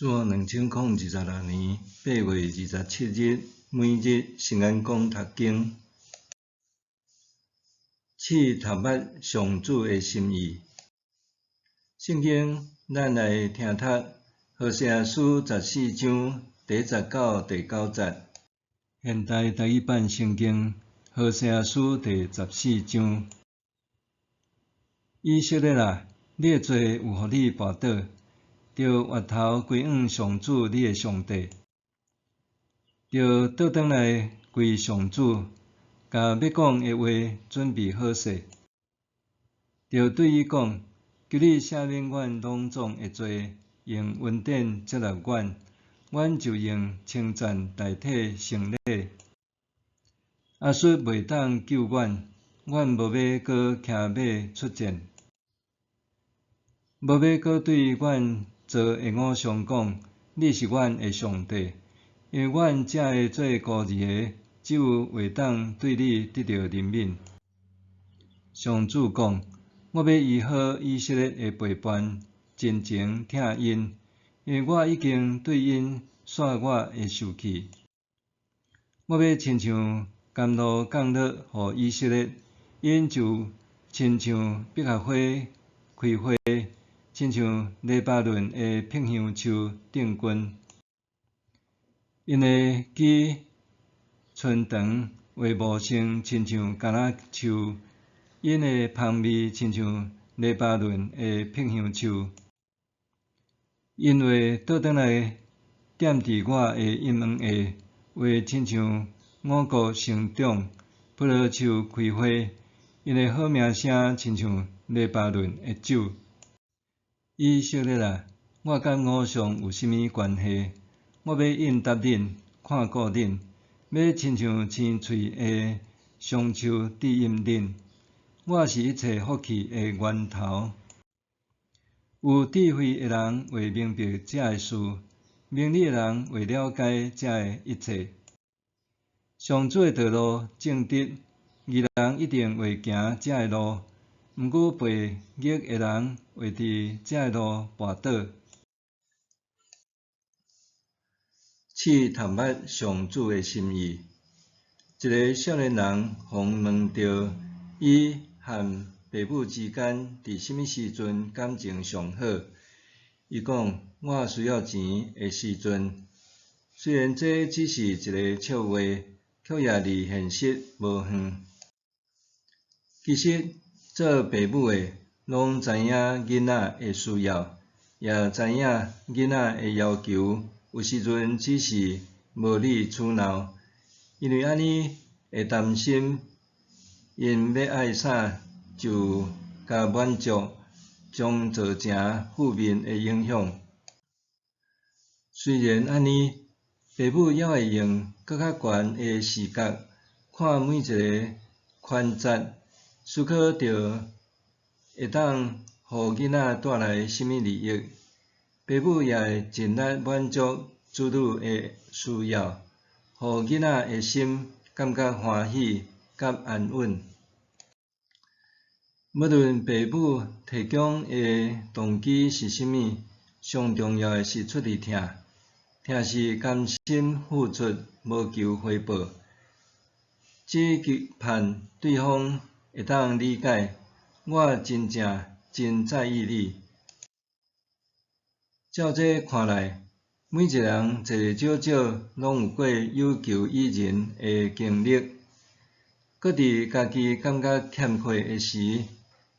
主後2026年8月27日，每日聖言講讀經，試讀捌上主的心意。聖經，咱來聽讀何西阿書十四章第一節到第九節。現代台語版聖經何西阿書第十四章。以色列啊，你的罪有予你跋倒，著回頭歸向上主你的上帝，著倒轉來歸上主，共欲講的話準備好勢，著對伊講：求你赦免阮攏總的罪，用恩典接納阮，阮就用稱讚代替聖禮。亞述袂當救阮，阮無欲閣騎馬出戰，無欲閣對阮造的偶像講：你是阮的上帝，因為阮這个做孤兒的，只有會當對你得著憐憫。上主講：我欲醫好以色列的背叛，盡情疼𪜶，因為我已經對𪜶煞我的受氣。我欲親像甘露降落予以色列，𪜶就親像百合花開花，親像黎巴嫩的柏香樹頂根。𪜶的枝伸長，會茂盛，親像橄欖樹；𪜶的芳味親像黎巴嫩的柏香樹。𪜶會倒轉來踮佇我的蔭荫下，會親像五穀成長，葡萄樹開花。𪜶的好名聲親像黎巴嫩的酒。以色列啊，我佮偶像有啥物關係？我欲應答恁，看顧恁，欲親像青翠的松樹指引恁。我是一切福氣的源頭。有智慧的人會明白這个事，明理的人會了解這个一切。上主的道路正直，義人一定會行這个路。毋過悖逆的人會佇這个路跋倒。試探捌上主的心意。一个少年人予人問著，伊和爸母之間佇啥物時陣感情上好？伊講：我需要錢的時陣。雖然這只是一个笑話，卻也離現實無遠。其實做爸母的攏知影囡仔的需要，也知影囡仔的要求，有時陣只是無理取鬧，因為按呢會擔心𪜶欲愛啥就共滿足，將造成負面的影響。雖然按呢，爸母猶會用閣較懸的視角看每一个抉擇，思考著會當予囡仔帶來啥物利益。爸母也會盡力滿足子女的需要，予囡仔的心感覺歡喜佮安穩。無論爸母提供的動機是啥物，上重要的是出自疼，疼是甘心付出，無求回報，只期盼對方會當理解，我真正真在意你。照這看來，每一个人濟濟少少攏有過有求於人的經歷。閣佇家己感覺欠缺的時，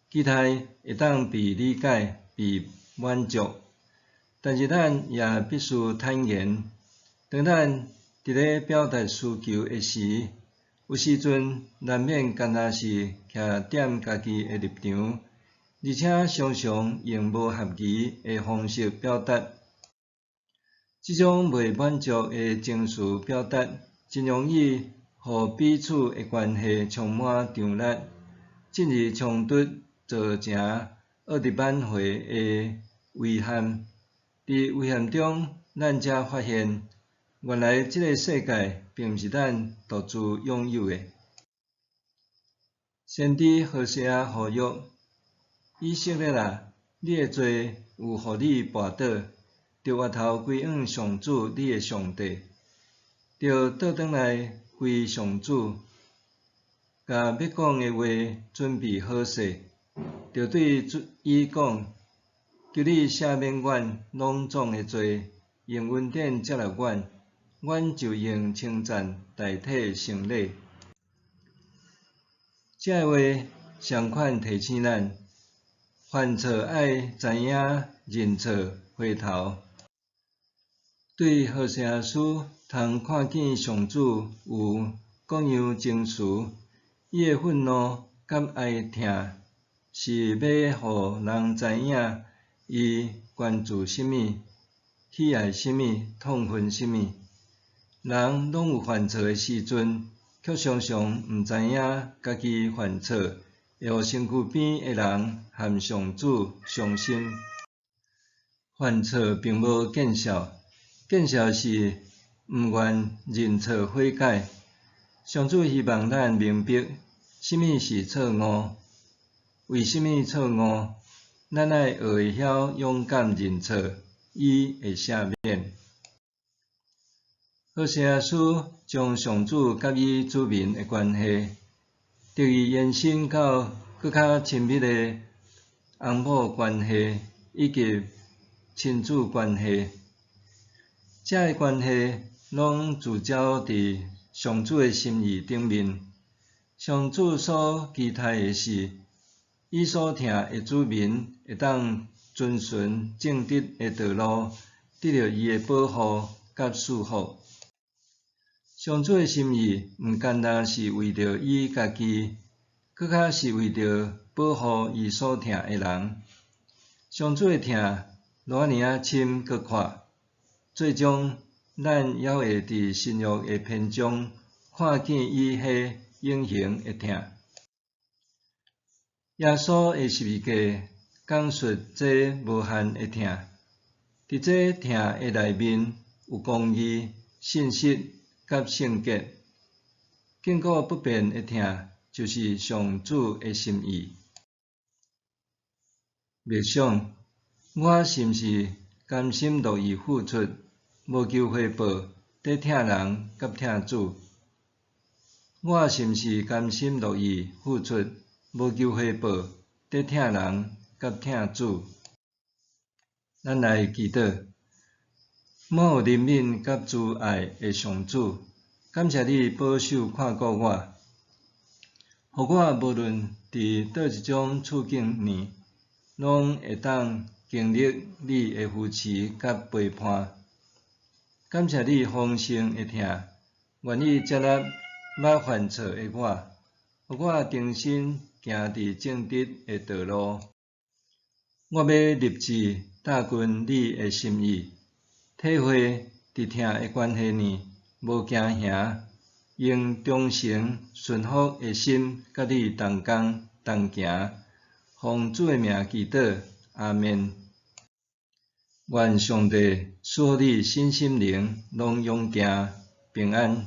期待會當被理解、被滿足。但是咱也必須坦言，當咱佇咧表達需求的時，有時陣難免敢若是徛踮家己的立場，而且常常用無合宜的方式表達。這種袂滿足的情緒表達，真容易予彼此的關係充滿張力，進而衝突，造成惡力挽回的遺憾。佇遺憾中，咱才發現，原來這个世界並毋是咱獨自擁有的。先知何西阿呼籲：以色列啊，你的罪有予你跋倒，著回頭歸向上主你的上帝，著倒轉來歸上主，共欲講的話準備好勢，著對伊講：求你赦免阮攏總的罪，用恩典接納阮，阮就用稱讚代替聖禮。這个話相款提醒咱，犯錯愛知影認錯回頭。對何西阿書通看見上主有各樣情緒，伊的憤怒佮哀疼，是欲予人知影伊關注啥物、喜愛啥物、痛恨啥物。人攏有犯錯的時陣，卻常常毋知影家己犯錯，會予身軀邊的人和上主傷心。犯錯並無見笑，見笑是毋願認錯悔改。上主希望咱明白，啥物是錯誤，為啥物錯誤，咱愛學會曉勇敢認錯，伊會赦免。何西阿書將上主佮伊子民的關係，得以延伸到閣較親密的翁某關係以及親子關係。這个關係攏聚焦佇上主的心意頂面。上主所期待的是，伊所疼的子民會當遵循正直的道路，得著伊的保護佮祝福。上主的心意毋干焦是為著伊家己，閣較是為著保護伊所疼的人。上主的疼偌爾仔深閣闊，最終咱猶會佇新約的篇章看見伊彼永恆的疼。耶穌的十字架講述這無限的疼，佇這疼的內面有公義、信實佮聖潔。亙古不變的疼，就是上主的心意。默想，我是毋是甘心樂意付出，無求回報，佇疼人佮疼主？我是毋是甘心樂意付出，無求回報，佇疼人佮疼主？咱來祈禱。滿有憐憫佮慈愛的上主，感謝你保守看顧我，予我無論佇佗一種處境裡，攏會當經歷你的扶持佮陪伴。感謝你豐盛的疼，願意接納捌犯錯的我，予我重新行佇正直的道路。我欲立志貼近你的心意，體會佇疼的關係裡無驚嚇，用忠誠順服的心佮你同工同行。奉主的名祈禱，阿們。願上帝賜予你身心靈攏勇健平安。